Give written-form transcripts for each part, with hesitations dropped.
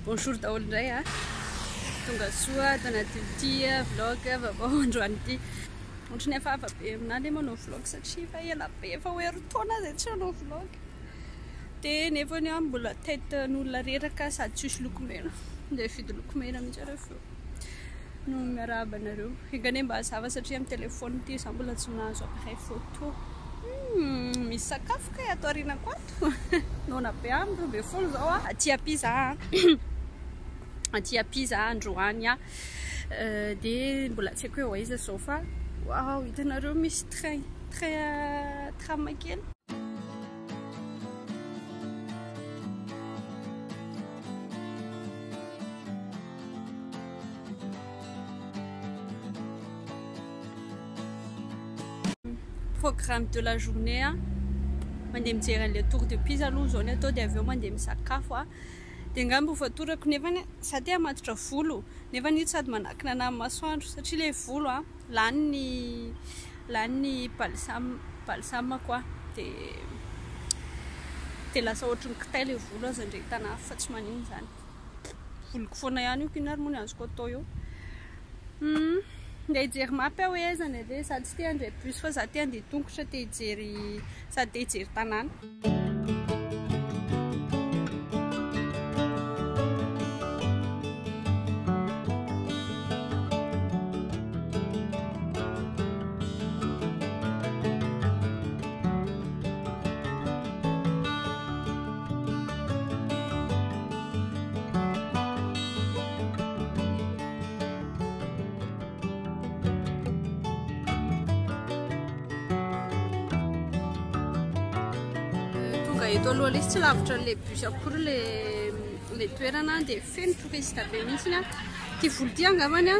Bonjour daholo indray a. Tonga soa ato anatin'ity vlog vaovao androany ity. Ohatran'ny hafahafa be aminahy ilay manao vlog satria efa ela be, efa ho herintaona aho izay tsy nanao vlog. Dia nefany aho mbola tête n'olona reraka sady tsisy lokomena. Andeha hividy lokomena mihitsy aho rehefa avy eo. No miarahaba anareo. Enga anie mba hazava satria amin'ny téléphone ity izaho mbola tsy nahazo appareil photo. Misy sakafo kay ato aorianako ato. Noana be aho amin'ny 12 izao aho. Aty Pisa aho. Aty Pisa androany aho. Dia mbola tsy haiko hoe ho aiza izao fa waouh, hitanareo misy train, train, tram kely. Programme de la journée a, mandeha mijery an'ilay tour de Pise aloha izao ny atao dia avy eo mandeha misakafo a. Dia angamba ho fatorako nefany za te hamatotra volo nefany io sady manakina anahy amin'ny masoandro satria ilay volo a lany ny lany ny balsam balsam-ko a dia dia lasa ohatry ny kitay ilay volo aza andrehetana afo fa tsy maninona izany. Voloko foana ihany io k'inona ary moa ny azoko atao eo. Ndeha hijery map aho hoe aiza ny aleha, za tsy te handray bus fa za te handeha tongotra te hijery sady te hijery tanàna. Tonga eto aloha ilay izy, tsy lavitra an'ilay bus akory ilay toerana dia feno touriste be mihitsy. Ity volo ity angambany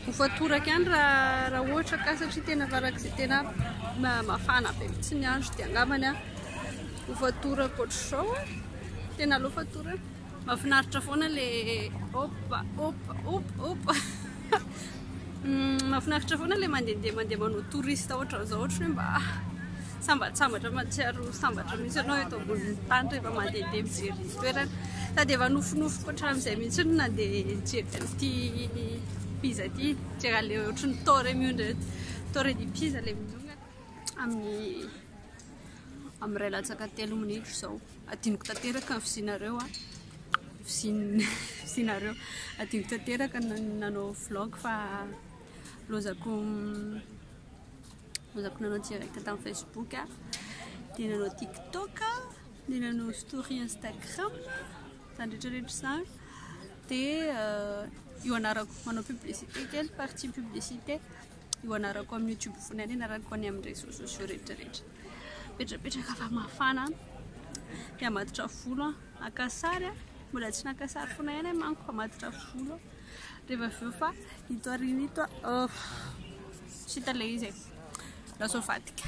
hofatorako ihany raha ohatra ka satria tena farak'izay tena mafana be mihitsy ny andro dia angambany hofatorako ohatr'izao. Tena aleo fatorana. Mahafinaritra foana le opa opa opa opa. Mahafinaritra foana le mandehandeha mandeha manao touriste ohatran'izao, ohatran'ny hoe mba sambatsambatra mahatsiaro sambatra mihitsy ianao eto ambonin'ny tany rehefa mandehandeha mijery toerana. Sady efa nofinofiko hatramin'izay mihitsy ny nandeha nijery an'ity Pisa ity, nijery an'ilay ohatran'ny torre miondrika, torre di Pisa ilay miongana amin'ny amin'ny iray latsaka telo minitra izao. Adinoko tanteraka ny fisianareo a. Fisianareo. Adinoko tanteraka ny nanao vlog fa lozako lozako nanao direct tamin'ny Facebook a. Dia nanao TikTok, dia nanao story Instagram, izany rehetra rehetra izany. Dia io anarako manao publicité kely, partie publicité. Io anarako amin'ny YouTube foana ihany, anarako any amin'ny réseaux sociaux rehetra rehetra. Mipetrapetraka fa mafana dia hamatotra volo aho, haka sary aho, mbola tsy naka sary foana ihany aho manko, hamatotra volo aho rehefa avy eo fa ito aoriana ito aho, tsy hita ilay izy e, lasa vadika.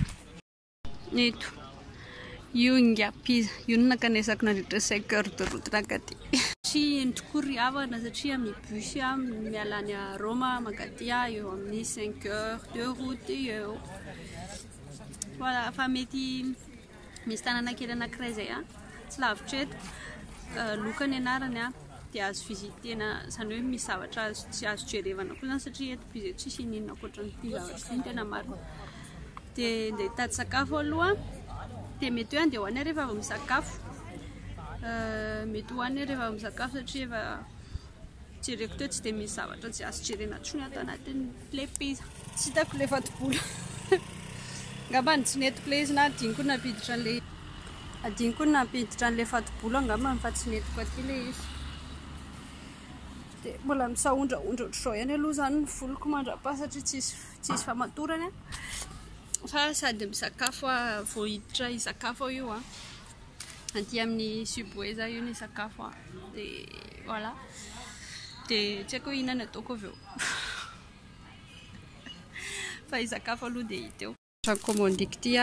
Ito, io ingahy Pisa, io no nankanesako nandritra ny cinq heures de route nankaty. Tsy eny tokoa ry havana satria amin'ny bus aho miala any Roma mankaty eo amin'ny cinq heures de route eo. Voilà, fa mety misy tanàna kely anankiray izay an, tsy lavitra eto, Loka ny anarany an, dia azo visitena, izany hoe misy zavatra azo tsy azo jerevana koa izany satria eto Pisa tsisy n'inona ankoatran'ity zavatra ity no tena marina. Dia andeha hitady sakafo aloha, dia mety hoe andeha ho any aho rehefa avy misakafo, mety ho any aho rehefa avy misakafo satria efa jereko teo tsy dia misy zavatra tsy azo jerena intsony ato anatin'ilay Pisa. Tsy hitako ilay fato-bola. Angamba ny tsy nentiko ilay izy na adinoko ny nampiditra an'ilay adinoko ny nampiditra an'ilay fato-bola angamba fa tsy nentiko aty ilay izy. Dia mbola misahondrahondra ohatr'izao ihany aloha izany ny voloko mandra-paha satria tsisy tsisy famatorana. Fa sady misakafo aho vao hiditra hisakafo aho io an. Aty amin'ny Subway za io ny hisakafo an. Dia voilà. Dia tsy haiko hoe inona no ataoko avy eo. Fa hisakafo aloha dia hita eo. Commandiko ity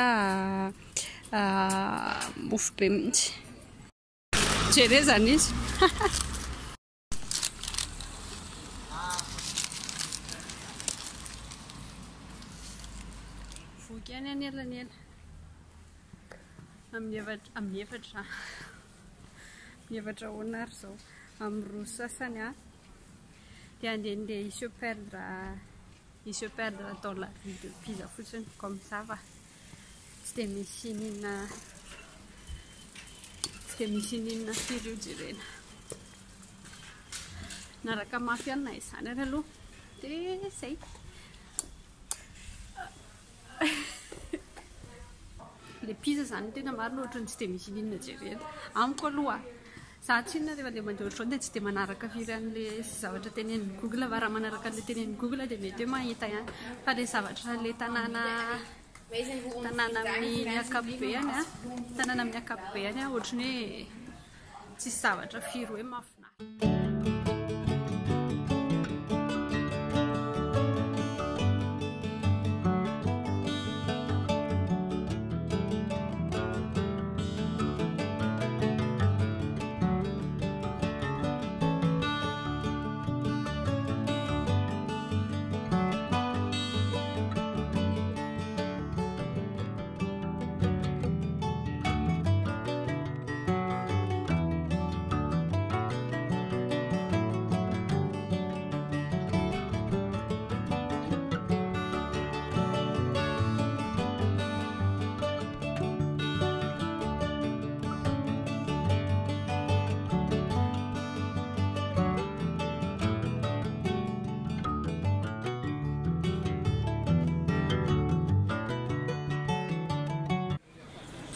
mofo be mihitsy. Jerezana izy. Voky ihany anelanela. Amin'ny efatra, amin'ny efatra. Amin'ny efatra ahoana ary izao? Amin'ny roa sasany a. Dia andehandeha il se perdre il se perdre dans la rue de Pisa fotsiny comme ça fa tsy dia misy n'inona tsy dia misy n'inona firy io jerena. Naraka mafy ihany na izany ary aloha. Dia izay. Le Pisa zany tena marina ohatran'ny tsy dia misy n'inona jerena. Amiko aloha, za tsinona rehefa andeha mandeha ohatr'izao dia tsy dia manaraka firy an'le zavatra tenenin'ny Google fa raha manaraka an'le tenenin'ny Google dia mety hoe mahita ihany. Fa le zavatra le tanàna tanàna amin'ny ankapobeany a, tanàna amin'ny ankapobeany a ohatran'ny hoe tsisy zavatra firy hoe mahafinaritra.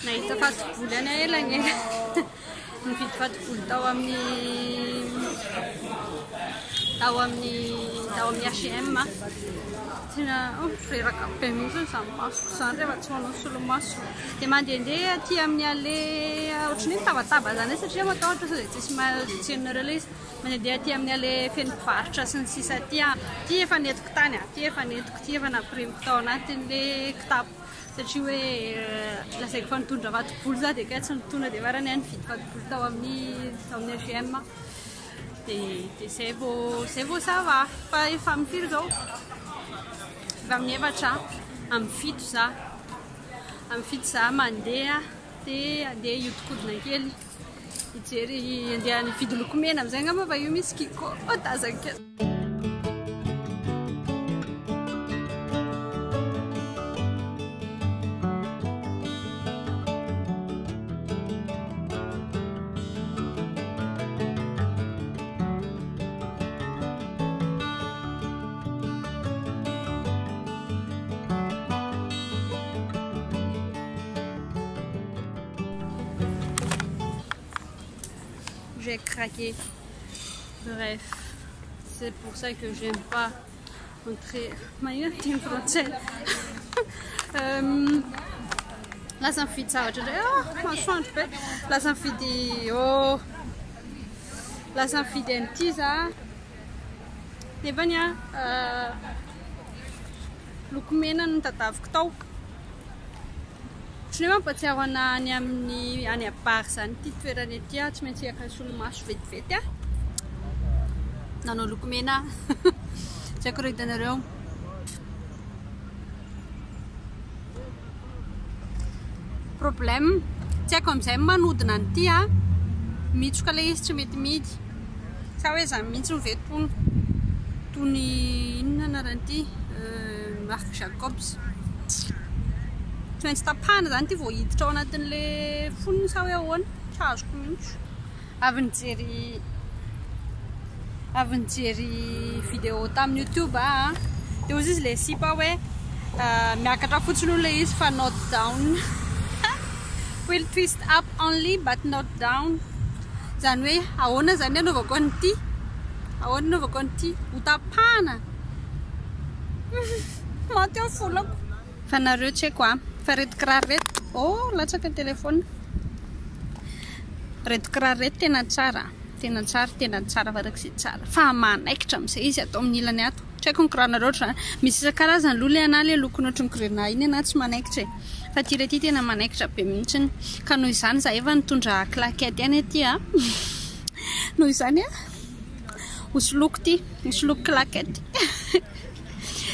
Nahita fatiboly any aho ela anie. Nividy fatiboly tao amin'ny tao amin'ny tao amin'ny H&M. Tena oh, reraka be mihitsy izany masoko izany rehefa tsy manao solomaso. Dia mandehandeha aty amin'ny allée ohatran'ny hoe mitabataba izany satria matahotra sao dia tsisy tsy henonareo ilay izy. Mandehandeha aty amin'ny allée feno mpivarotra sy ny sisa aty. Ity efa nentiko tany, ity efa nentiko, ity efa nampirimiko tao anatin'ilay kitapo. Satria hoe lazaiko fa nitondra fatiboly za dia kay tsy nitondra dia farany aho nividy fatiboly tao amin'ny tao amin'ny H&M. Dia dia zay vao zay vao ça va. Fa efa amin'ny firy izao? Efa amin'ny efatra, amin'ny fito za. Amin'ny fito za mandeha dia andeha hiodikodina kely hijery andeha hividy lokomena amin'izay angamba fa io misy Kiko tazako kely. J'ai craqué. Bref, c'est pour ça que j'aime pas entrer. Maninona teny frantsay? Lasa mividy zavatra indray. Oh, masoandro be. Lasa mividy oh. Lasa mividy an'ity za. Nefany a lokomena no tadaviko tao. Ohatran'ny hoe mampahatsiaro ana any amin'ny any à bar izany ity toerana ity aho. Tsy maintsy haka solomaso vetivety aho. Nanao lokomena aho. Tsy haiko raha hitanareo. Problème. Tsy haiko amin'izay manodina an'ity a. Mitsoka ilay izy tsy mety mihidy. Sa hoe izany mihitsy no ve tony tony inona anaran'ity? Marc Jacobs. Tsy maintsy tapahana izany ity vao hiditra ao anatin'ilay fonony sa hoe ahoana? Tsy azoko mihitsy. Avy nijery avy nijery vidéo tamin'ny YouTube aho dia hozy izy ilay sipa hoe miakatra fotsiny hono ilay izy fa not down. Will twist up only but not down. Izany hoe ahoana izany ny anaovako an'ity? Ahoana ny anaovako an'ity? Ho tapahana? Maty aho volako. Fa nareo tsy haiko a. Fa reto kiraro reto. Oh, latsaka ny téléphone. Reto kiraro reto tena tsara. Tena tsara, tena tsara farak'izay tsara. Fa manaikitra amin'izay izy atao amin'ny ilany ato. Tsy haiko ny kiraronareo ohatr'izany. Misy isan-karazany aloha ilay anà ilay lokony ohatran'ny grenat iny anà tsy manaikitra e. Fa ity iray ity tena manaikitra be mihitsy. Ka noho izany izahay efa nitondra claquette ihany aty a. Noho izany a, hosoloiko ity, hosoloiko claquette.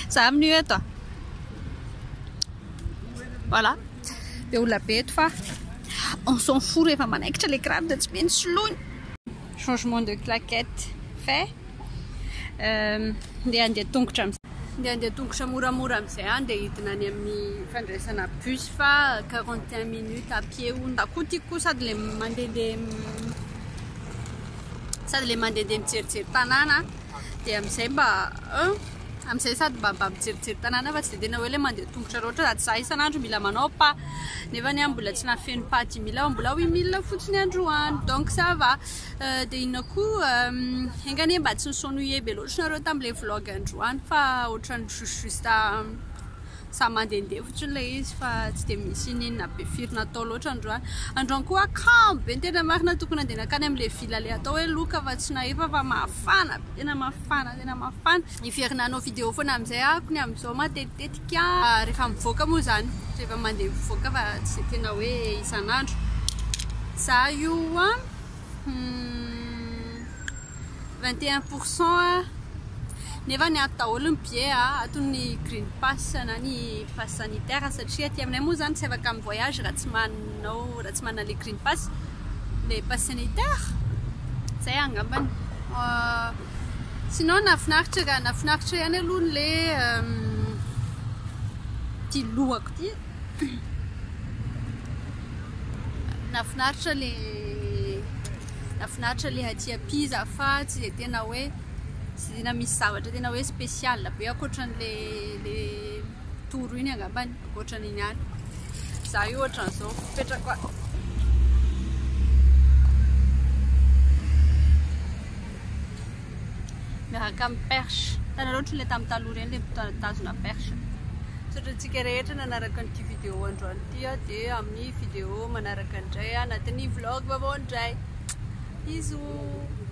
Za amin'io eto a. Voilà. Be olona be eto fa on s'en fout rehefa manaikitra ilay kiraro dia tsy maintsy soloina. Changement de claquette fait. Ndeha andeha tongotra ndeha andeha tongotra moramora amin'izay aho, ndeha hidina any amin'ny fandraisana bus fa 41 minutes à pied hono. Za koa tiako koa sady le mandehandeha sady le mandehandeha mijerijery tanàna, dia amin'izay mba amin'izay sady mba mijerijery tanàna fa tsy dia tena hoe le mandeha tongotra loatra, sady za isan'andro mila manao pas, nefa ny ahy mbola tsy nahafeno pas 10 000 aho, mbola 8000 fotsiny androany, donc ça va. Dia inona koa, enga anie mba tsy ni-s'ennuyer be loatra nareo tamin'ilay vlog androany fa ohatran'ny juste juste samy mandehandeha fotsiny ilay izy fa tsy dia misy n'inona be firy natao loatra androany. Androany koa kamo be ny tena marina, tokony andeha nankany amin'ilay ville ilay atao hoe Loka fa tsy nahefa fa mafana be, tena mafana, tena mafana. Hiverina hanao vidéo foana amin'izay aho ny amin'izao matetitetika rehefa mivoaka moa izany, rehefa mandeha mivoaka fa tsy dia tena hoe isan'andro. Za io 21% nefa ny ato daholo ny billet, ato ny green pass na ny pass sanitaire, satria aty aminay moa izany tsy afaka mi-voyage raha tsy manao raha tsy manana le green pass, le pass sanitaire zay angambany. Sinon nahafinaritra raha nahafinaritra ihany aloha le ty lohako ty, nahafinaritra le nahafinaritra le aty Pisa fa tsy dia tena hoe tsy dia tena misy zavatra tena hoe spécial be ankoatran'le le tour iny angambany, ankoatran'iny ihany. Za io ohatran'izao mipetraka miaraka amin'ny perche. Hitanareo ohatran'ilay ilay tamin'ny taloha ireny ilay mitazona perche. Misaotra antsika rehetra nanaraka an'ity vidéo androany ity, dia amin'ny vidéo manaraka indray anatin'ny vlog vaovao indray. Bisous.